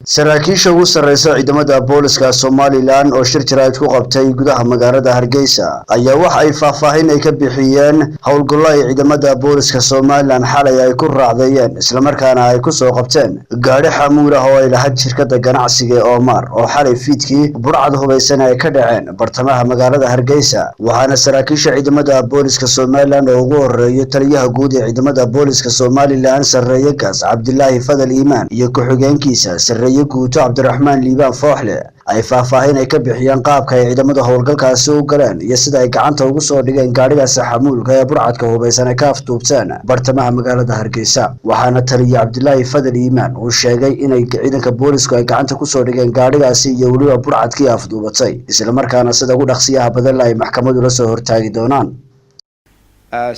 Saraakiisha ugu sarreysa ciidamada booliska Somaliland oo shir jaraa'id ku qabtay gudaha magaalada Hargeysa ayaa waxa ay faahfaahin ay ka bixiyeen howlgallo ay ciidamada booliska Somaliland xalay ay ku raacdeeyeen, islamarkaana ay ku soo qabteen gaadhi xamuul ah oo ay lahayd shirkadda ganacsiga ee Omar, oo xalay fiidkii burcad hubaysan ay ka dhaceen bartamaha magaalada Hargeysa. Waxaana saraakiisha ciidamada booliska Somaliland oo ugu horeeyo taliyaha guud ee ciidamada booliska Somaliland, Sarreeye Gaas Cabdilaahi Fadal Iimaan, iyo ku-xigeenkiisa, Sarreeye Guuto Cabdiraxmaan Liibaan Fooxle, ay faahfaahin ay ka bixiyeen qaabka ay ciidamada howlgalkaasi u galeen iyo sida ay gacanta ugu soo dhigeen gaadhigaasi xamuulka ee burcadka hubaysan ay ka afduubteen bartamaha magaalada Hargeysa. Waxaana taliye Cabdilaahi Fadal Iimaan uu sheegay inay ciidanka boolisku ay gacanta kusoo dhigeen gaadhigaasi iyo weliba burcadkii afduubatay, islamarkaana sida ugu dhaqsiyaha badan ay maxkamadu la soo hortaagi doonaan.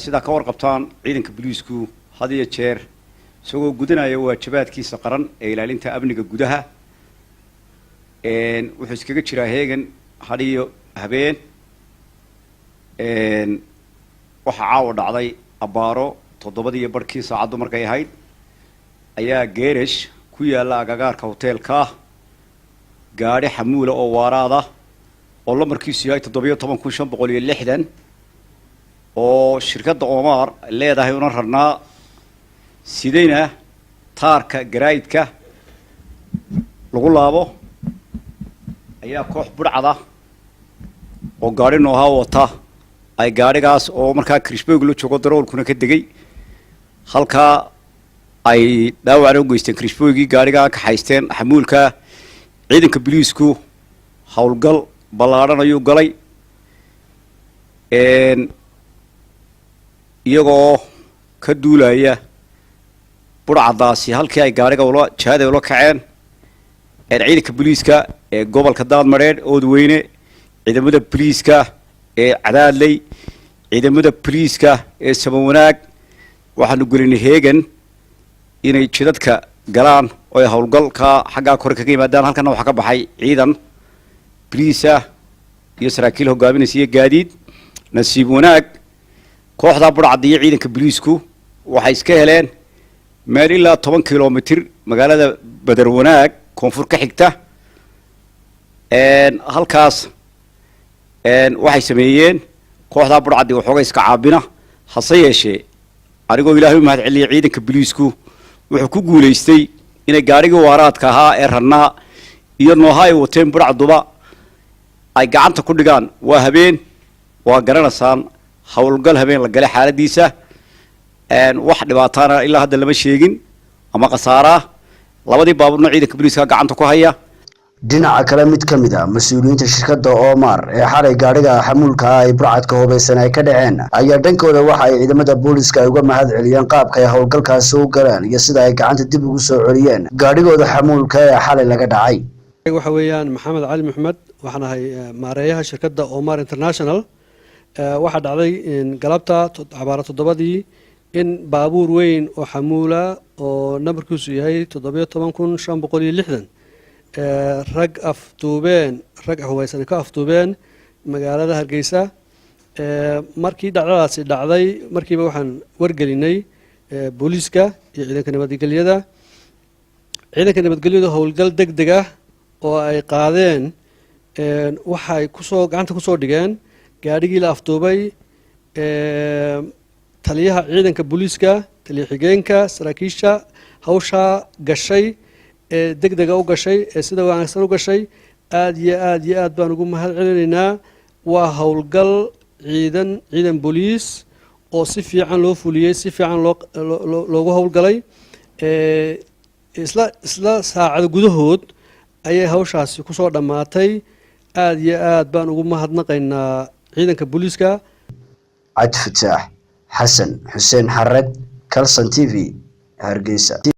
Sidaa ka warqabtaan, ciidanka booliisku had iyo jeer isagoo gudanaya waajibaadkiisa qaran ee ilaalinta amniga gudaha, wuxuu iskaga jiraa heegan had iyo habeen. Waxaa caawa dhacday abbaaro 7:30 saacaddu markay ahayd ayaa geerash ku yaalla agagaarka hoteelka gaadhi xamuula oo waaraada oo lambarkiisu yahay 17560 oo shirkadda Omar leedahay una rarnaa, sidayna taarka garaayidka lagu laabo, ayaa koox budhcada oo gaadhi noohaa wata ay gaadhigaas oo markaa krishboog la joogo, daroolkuna ka degay halkaa, ay dhaawacna u geysteen krishboogii, gaadhigaa kaxaysteen xamuulka. Ciidanka boliisku howlgal ballaadhan ayuu galay, iyagoo ka duulaya budhcadaasi halkii ay gaadhiga ula jihada ula kaceen. Ciidanka booliiska ee gobolka Daadmareedh, Oodweyne, ciidamada booliiska ee Cadaadley, ciidamada booliiska ee Samawanaag, waxaanu gelinay heegan inay jidadka galaan oo ay howlgalka xaggaa kore kaga yimaadaan. Halkana waxaa ka baxay ciidan boliisa iyo saraakiil hogaaminaysa iyo gaadiid. Nasiib wanaag, kooxdaa budhcadda iyo ciidanka booliisku waxay iska heleen meel ilaa 10 kilomitir magaalada Beder Wanaag koonfur ka xigta. Halkaas waxay sameeyeen kooxdaa budhcaddi waxooga iska caabina. Hase yeeshee, anigoo Ilaahay u mahad celiyay, ciidanka booliisku wuxuu ku guulaystay inay gaadhigii waaraadka ahaa ee rannaa iyo nooha ay wateen budhcadduba ay gacanta ku dhigaan. Waa habeen, waa garanaysaan howlgal habeen la galay xaaladiisa. Wax dhibaataana ilaa hadda lama sheegin ama khasaaraa. Labadii baabuurna ciidanka booliiska gacanta ku haya. Dhinaca kale, mid ka mid a mas-uuliyiinta shirkadda Omar ee xalay gaadhiga xamuulka ah ay burcadka hubaysan ay ka dhaceen ayaa dhankooda waxa ay ciidamada booliska ay uga mahad celiyeen qaabka ay howlgalkaasi u galeen iyo sida ay gacanta dib ugu soo celiyeen gaadhigooda xamuulka ee xalay laga dhacay. Waxa weeyaan Maxamed Cali Maxmed, waxaan ahay maareeyaha shirkadda Omar International. Waxaa dhacday galabta cabaaro 7-dii in baabuur weyn oo xamuula oo nambarkiisu yahay 17560 rag afduubeen, rag hubaysan ka afduubeen magaalada Hargeysa. Markii dhacdadaasi dhacday, markiiba waxaan wargelinay booliiska iyo ciidanka nabadgelyada. Ciidanka nabadgelyadu howlgal deg deg ah oo ay qaadeen waxay kusoo gacanta kusoo dhigeen gaadhigii la afduubay. Taliyaha ciidanka booliiska, taliya xigeenka, saraakiisha hawshaa gashay ee deg dega u gashay ee sida wanaagsan u gashay, aad iyo aad iyo aad baan ugu mahad celinaynaa. Waa howlgal ciidan, ciidan booliis oo si fiican loo fuliyey, si fiican loo loogu howlgalay. Isla saacado gudahood ayay hawshaasi kusoo dhammaatay. Aad iyo aad baan ugu mahadnaqaynaa ciidanka booliiska. Cabdifataax Xasan Xuseen Xared, Kalson TV, Hargeysa.